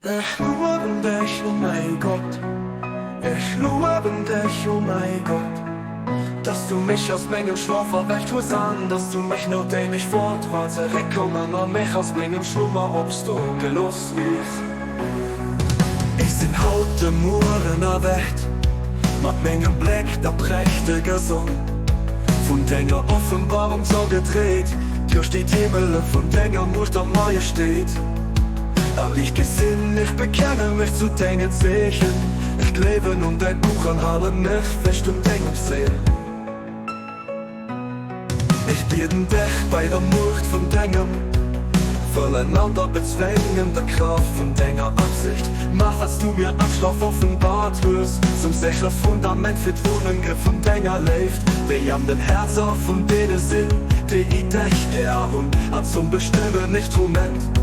Ech luewen dech, o mäi Gott, ech luewen dech, o mäi Gott, dass du mech aus mengem Schlof erwächt hues an dass du mech, nodeem ech fort war, zeréckkommen a mech aus mengem Schlummer opstoe gelooss hues. Ech sinn haut de Mueren erwächt, mat mengem Bléck der prächteger Sonn vun denger Offenbarung zougedréit, duerch déi d'Himmele vun denger Muecht a Majestét erliicht gi sinn. Ech bekenne mech zu dengen Zeechen, ech gleewen un däi Buch an hale mech fest un dengem Seel. Ech bieden dech bei der Muecht vun dengem Wëllen an der bezwéngender Kraaft vun denger Absicht, maach wat s du mir am Schlaf offenbart hues, zum séchere Fundament fir d'Wunnenge vun denger Léift, déi an den Häerzer vun deene sinn, déi i dech gär hunn, an zum bestëmmen Instrument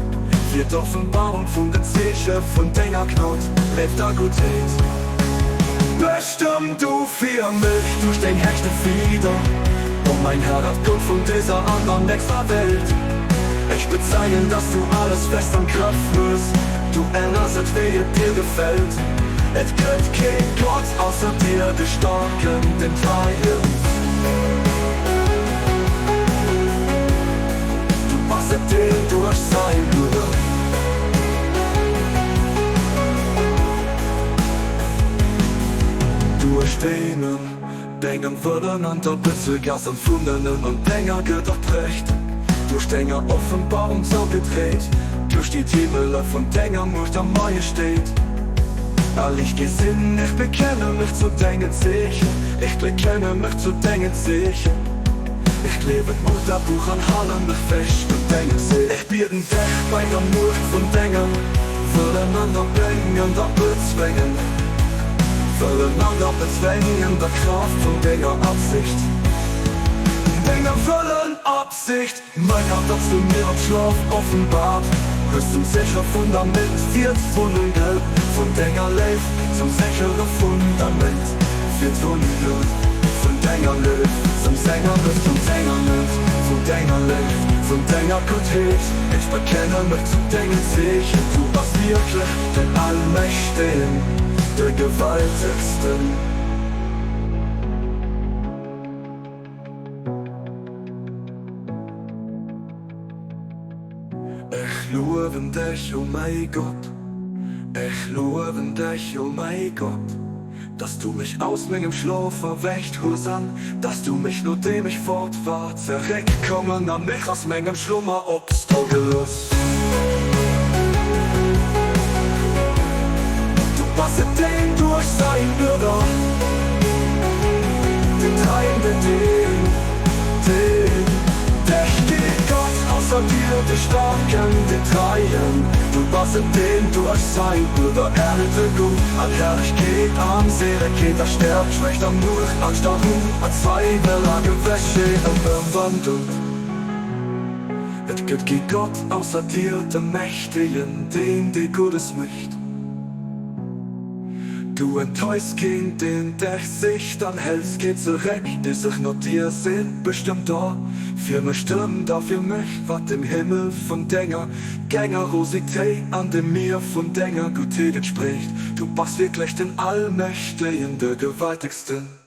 fir d'Offenbarung vun den Zeeche vun denger Gnod, Léift a Guttheet. Bestëmm du fir mech duerch deng hechte Fieder, o mein Herr, dat Gutt vun dëser an der nächster Welt. Ech bezeien, dass du alles fest am Grëff hues, du änners et, wéi et dir gefält. Et gëtt kee Gott ausser dir, de Staarken, den Treien. Du bass et, deen duerch säin Blutt. Duerch deenen dengem Wëllen an der Bëtzelgaass empfundenen an denger gëtt och d'Recht duerch denger Offenbarung zougedréit, duerch déi d'Himmele vun denger Muecht a Majestéit erliicht gi sinn. Ech bekenne mech zu dengen Zeechen, ech bekenne mech zu dengen Zeechen, ech gleewen d'Buch, dat Buch an hale mech fest un dengem Seel. Ech bieden dech bei der Muecht vun dengem Wëllen an der bréngender bezwéngen Wëllen an der bezwéngender Kraaft vun denger Absicht, denger Wëllen Absicht, Mäi Gott, datts du mir am Schlaf offenbart hues, zum séchere Fundament fir d'Wunnenge vun denger Léift, zum séchere Fundament fir d'Wunnenge vun denger Léift, zum senger Léift, zum senger Léift, vun denger Léift, vun denger Guttheet. Ech bekenne mech zu dengen Zeechen, du bass wierklech den Allmächtegen, de Gewaltegsten. Ech luewen dech, o mäi Gott, ech luewen dech, o mäi Gott, dass du mech aus mengem Schlof erwächt hues an dass du mech, nodeem ech fort war, zeréckkommen a mech aus mengem Schlummer opstoe gelooss. Du bass et, deen duerch säin Mörder, den Treien, den deen, deen dech geet, Gott, ausser dir, de Staarken, den Treien. Du bass et, deen duerch säin Mörder Ernte gouf an Herrlechkeet an Seelegkeet a Stäerkt, Schwächt a Muecht, Angscht a Ruh a Zweiwel a Gewéssheet ëmwandelt. Et gëtt kee Gott ausser dir, dem Mächtegen, deen, dee Guddes mécht. Du enttäuschs keen, deen dech sicht, an häls keen zeréck, dee sech no dir seent. Bestëmm da fir mech, stëmm da fir mech, wat dem Himmel vun denger Generositéit an dem Mier vun denger Guttheet entsprécht. Du bass wierklech den Allmächtegen, de Gewaltegsten.